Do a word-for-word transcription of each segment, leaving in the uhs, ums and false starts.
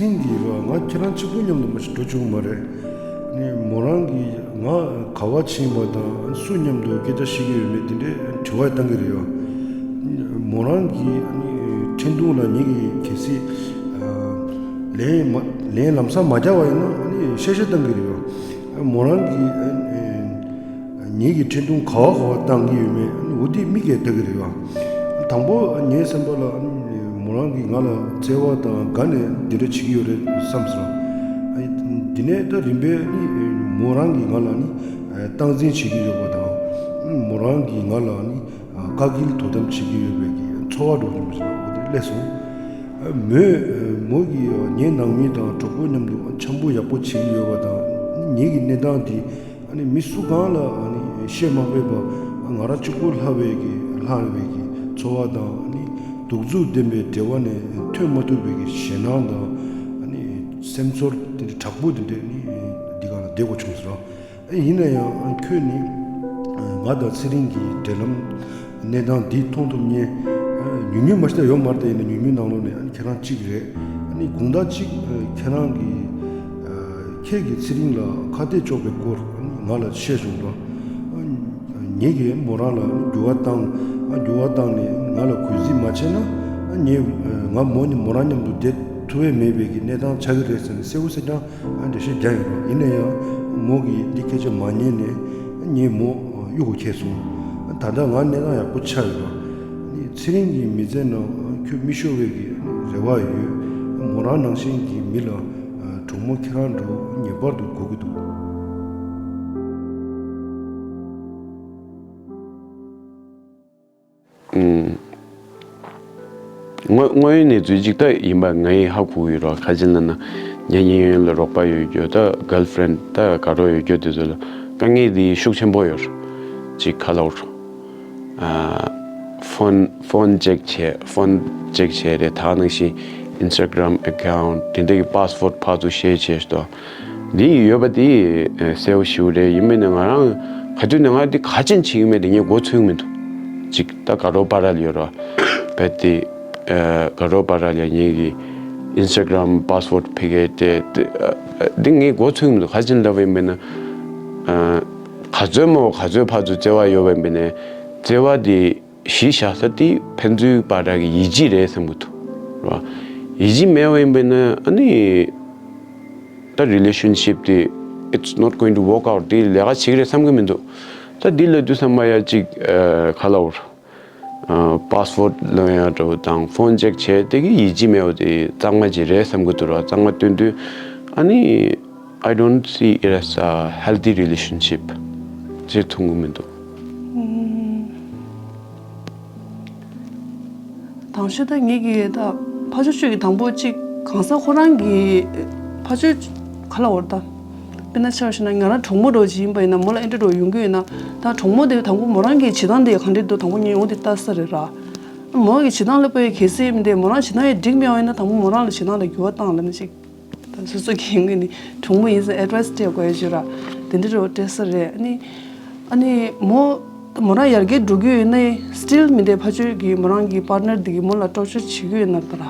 སྲིང་གིས་ར་ང་ཁྱེད་རང་གཅིག་པུ་མཉམ་དུ་མ་ཞིག་འགྲོ་བཅུག་མ་རེད། ནི་མོ་རང་གིས་ང་ག་བ་ཕྱིན་པ་དང་སུ་མཉམ་དུ་སྐད་ཆ་བཤད་ཀྱི་ཡོད་མེད་དེ་འདྲའི་དྲི་བ་བཏང་གི་རེད་བ། མོ་རང་གིས་ནི་འཕྲིན་ཐུང་ལ་ངེད་ཀྱིས་གལ་སྲིད་ལན་མ་ལན་ལམ་སང་མ་རྒྱག་པ་ཡིན་ན་ནི་བཤད་བཤད་བཏང་གི་རེད་བ། མོ་རང་གིས་ངེད་ཀྱི་འཕྲིན་ཐུང་ག་བ་ག་བ་བཏང་གི་ཡོད་མེད་འོ་དེ་མིག་གིས་ལྟ་གི་རེད་བ། དང་པོ་ངའི་སེམས་པ་ལ་མོ་རང་གིས་ང་ལ་བརྩེ་བ་དང་དགའ་ནས་འདི་འདྲ་བྱེད་ཀྱི་ཡོད་རེད་བསམ་སོང་། དེ་ནས་ད་རིམ་པས་ནི་མོ་རང་གིས་ང་ལ་ནི་སྟངས་འཛིན་བྱེད་ཀྱི་ཡོད་པ་དང་མོ་རང་གིས་ང་ལ་ནི་བཀག་སྐྱིལ་དོ་དམ་བྱེད་ཀྱི་ཡོད་པའི་གི་ཚོར་བ་འདྲ་བོ་ཞིག་འོ་དེ་སླེབས་སོང་། མོས་མོ་གིས་ངའི་ནང་མི་དང་གྲོགས་པོ་མཉམ་དུ་འཆམ་པོ་ཡག་པོ་བྱེད་ཀྱི་ཡོད་པ་དང་ངེད་ཀྱི་གནས་སྟངས་དེ། ཨ་ནི་མི་སུ་གང་ལ་ཨ་ནི་བཤད་མ་ཕོད་པ་ང་རང་གཅིག་པུ་ལྷག་པའི་གི་ལྷག་པའི་གི་ཚོར་བ་དང་ཨ་ནི་གདུག་རྩུབ་ལྡན་པའི་འབྲེལ་བ་ནས་ཐོན་མ་ཐུབ་པའི་གི་ཞེད་སྣང་དང་ཨ་ནི་སེམས་ཚོར་དེ་འདྲ་དྲག་པོ་དེ་འདྲ་ནི་འདི་ག་ལ་བསྡད་དགོས་བྱུང་ཟེར་རོ། ཡིན་ན་ཡང་ཁྱོད་ནི་ང་དང་ཚེ་རིང་གི་འབྲེལ་ལམ་གནས་སྟངས་འདི་མཐོང་ཐུབ་མཁན་ཉུང་ཉུང་མ་ཞིག་ད་ཡོད་མ་རེད། ད་ཡིན་ན་ཉུང་ཉུང་ནང་ལོགས་ནས་ཁྱེད་རང་གཅིག་རེད། ཨ་ནི་དགོང་དག་གཅིག་ཁྱེད་རང་གིས་ཁྱེད་ཀྱིས་ཚེ་རིང་ལ་ཁ་གཏད་གཅོག་པའི་སྐོར་ང་ལ་བཤད་བྱུང་རོགས། ངེད་ཀྱིས་མོ་རང་ལ་འགྱུར་བ་བཏང་། འགྱུར་བ་བཏང་ནས་ང་ལ་གུས་བརྩི་མ་བྱས་ན་ངས་ང་མོ་ནི་མོ་རང་མཉམ་དུ་བསྡད་ཐུབ་པའི་མེད་པའི་གི་གནས་སྟངས་ཆགས་ཀྱི་རེད་ཟེར་ནས་གསལ་པོ་གསལ་རྐྱང་འགྲེལ་བཤད་རྒྱག་ཡོད་རོགས། ཡིན་ན་ཡང་མོ་གིས་འདི་སྐད་ཆ་མ་ཉན་ནས་ངས་མོ་གཡུག་གུ་ཁྱེར་སོང་། ད་ལྟ་ང་གནས་སྟངས་ཡག་པོ་ཆགས་ཡོད་རོགས། ཚེ་རིང་གི་མི་ཚེ་ནང་ཁྱོད་མི་ཤོར་བའི་གི་རེ་བ་ཡོད། མོ་རང་ནང་བཞིན་གྱི་མི་ལ་གྲོགས་མོ་ཁྱེད་རང་འགྲོ་ངེས་པར་དུ་དགོས་ཀྱི་འདུག་ཨུམ། དངོས་དངོས་ཡོད་གནས་ཚུལ་གཅིག་ད་ཡིན་པ་ངས་ཧ་གོ་གི་ཡོད་རོགས། ཁ་ཅིག་ལ་ན་ཉེ་ཉེ་ཡོད་ལ་རོགས་པ་ཡོད་རྒྱུ་ད་གརལ་ཕི་རེན་ད་དགའ་རོགས་ཡོད་རྒྱུ་དེ་ཚོ་ལ་དཀའ་ངལ་དེ་ཤུགས་ཆེན་པོ་ཡོད་རེད། གཅིག་ཁ་ལོ་རེད། ཕོན་ཕོན་ཅེག་བྱས་ཕོན་ཅེག་བྱས་རེད། ད་ནང་བཞིན་ཨིན་སི་ཊ་གྷ་རམ་ཨེ་ཁའུན་ཊི་དེ་འདྲ་གི་པཱ་སི་ཝར་ཌི་ཕར་ཚུར་ཤེར་བྱས་ཤི་ཏོ། འདི་ཡོད་པ་དེ་གསལ་པོ་ཞིག་རེད། ཡིན་མིན་ནི་ང་རང་ག་དུས་ནས་ང་འདི་ག་ཅན་བྱེད་ཀྱི་མེད་དེ་ངས་མགོ་ཚོས་ཀྱི་མི་འདུག་གཅིག་ད་དགའ་རོགས་པ་ར་ལ་ཡོད་ར་བས་དེ་དགའ་རོགས་པ་ར་ལ་ངེད་ཀྱི་ཨིན་སི་ཊ་གྷ་རམ་པཱ་སི་ཝར་ཌི་ཕ་གི་དེ་འདི་ངས་མགོ་ཚོས་ཀྱི་མི་འདུག་ག་ཅན་ལབ་པ་ཡིན་མིན་ན་ག་ཚོད་མོ་ག་ཚོད་ཕར་ཚུར་བརྩེ་བ་ཡོད་པ་ཡིན་མིན་ནས་བརྩེ་བ་དེ། གཞི་བཞག་ས་དེ་ཕན་ཚུན་བར་གྱི་ཡིད་ཆེས་རེད་བསམ་གྱི་འདུག་ར། ཡིད་ཆེས་མེད་པ་ཡིན་པས་ན་ཨ་ནི་ད་རི་ལེ་ཤན་ཤིབ་དེ་it's not going to work out དེ་ལས་ཀ་བྱེད་ཀྱི་རེད་བསམ་གྱི་མི་འདུག་ད་འདི་ལ་དུས་ཚང་མ་ཡ་གཅིག་ག་ལ་བར་པཱ་སི་ཝར་ཌི་ལོན་ཡ་འདྲ་བོ་དང་ཕོན་ཅེག་བྱས་དེ་གི་ཡིད་ཆེས་མེད་པ་དེ་གཙང་མ་ཅིག་རེད་བསམ་གྱི་འདུག་ར། གཙང་མ་སྟོན་དུས་ཨ་ནི། I don't see it as a healthy relationship ཅེས་མཐོང་གི་མི་འདུག་དང་ཤོས་ད་ངེད་ཀྱི་ད་ཕ་ཇོ་ཆོས་ཀྱི་དང་པོ་གཅིག་གང་ཟག་ཁོ་རང་གི་ཕ་ཇོ་ག་ལ་འོར་ད་དཔེར་ན་ཆ་བཞག་ན་ང་རང་གྲོགས་མོ་འདྲ་བོ་ཅིག་ཡིན་པ་ཡིན་ན་མོ་ལ་ཨེ་འདྲ་འདྲ་བོ་ཡོང་གི་ཡོད་ན་ད་གྲོགས་མོ་དེ་དང་པོ་མོ་རང་གི་བྱེད་སྟངས་དེ་ག་འདྲ་འདུག་དང་པོ་ངས་འོ་དེ་ལྟ་ས་རེད་ར། མོ་གི་བྱེད་སྟངས་ལ་དཔེ་གལ་སྲིད་མི་འདུག་མོ་རང་བྱེད་སྟངས་ཡང་འགྲིག་མེད་པ་ཡིན་ན་དང་པོ་མོ་རང་ལ་བྱེད་སྟངས་ལ་འགྱུར་བ་བཏང་ལབ་ན་ཅིག་ད་སོ་སོ་གི་ངོས་ནས་གྲོགས་མོ་ཡིན་ཙང་ཨེ་ཌི་བའི་སི་སྤྲད་དགོས་ཡ་ཅིག་ར། དེ་འདྲ་རེ་བ་སྤྲད་ས་རེད། ཨ་ནི་ཨ་ནི་མོ་མོ་རང་ཡར་རྒྱས་འགྲོ་གི་ཡོད་ན་སི་ཊིལ་མི་འདུག་ཕ་ཆོས་ཀྱི་མོ་རང་གི་པཱར་ཊི་ནར་འདི་གིས་མོ་ལ་ཊོར་ཅར་བྱེད་ཀྱི་ཡོད་ན་ད་ར།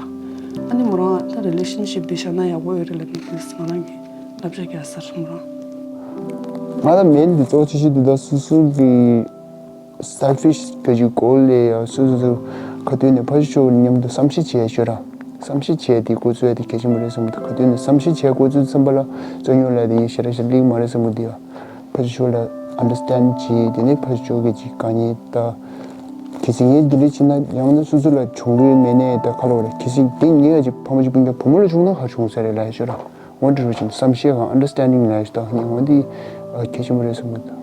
ཨ་ནི་མོ་རང་ད་རི་ལེ་ཤན་ཤིབ་འདི་བཞག་ན་ཡག་པོ་ཡོད་རེད་ལབ་ནས་ང་རང་གི་བསླབ་བྱ་རྒྱག་ས་རེད་མོ་རང་། ང་ལ་མེད་འདི་གཙོ་ཆེ་ཤོས་འདི་ད་སོ་སོ་གི་སེལ་ཕིཤ་ཕལ་ཆེར་གོ་ལས་ཡ་སོ་སོ་སོ་ག་དུས་ནས་ཕ་ཆོས་མཉམ་དུ་བསམ་ཤེས་བྱས་ཤོད་ར། བསམ་ཤེས་བྱས་དེ་འགོ་བཙུགས་ཡ་དེ་གལ་ཆེན་པོ་རེད་བསམ་གི་འདུག་ག་དུས་ནས་བསམ་ཤེས་བྱས་འགོ་བཙུགས་ཙམ་པ་ལ་རྩོད་རྙོག་ལ་དེ་ཡིན་ཞེ་དྲག་ཞིག་སླེབས་མ་རེད་བསམ་གི་འདུག་ཡ། ཕ་ཆོས་ལ་ཨན་ཌར་སི་ཊེན་ཌ་བྱས་དེ་ནས་ཕ་ཆོས་ཀྱི་ཅིག་དཀའ་ངལ་ལྟ། གལ་སྲིད་ངས་འདི་འདྲ་བྱས་ན་ཡང་ན་སོ་སོ་ལ་བྱུང་གི་མེད་ནས་ད་ག་ལ་བ་རེད། གལ་སྲིད་དེ་ངས་ཅིག་ཕ་མ་ཅིག་སྤུན་ཀྱག་བུ་མོ་ལ་བྱུང་ན་ག་བྱུང་ས་རེད་ལབ་ཡ་ཤོད་ར། འོ་འདྲ་བྱས་ན་བསམ་ཤེས་གང་ཨན་ཌར་སི་ཊེན་ཌིང་ལབ་ཡ་ཤོད་ད་ངས་འོ་འདི་གལ་ཆེན་པོ་རེད་བསམ་གི་འདུག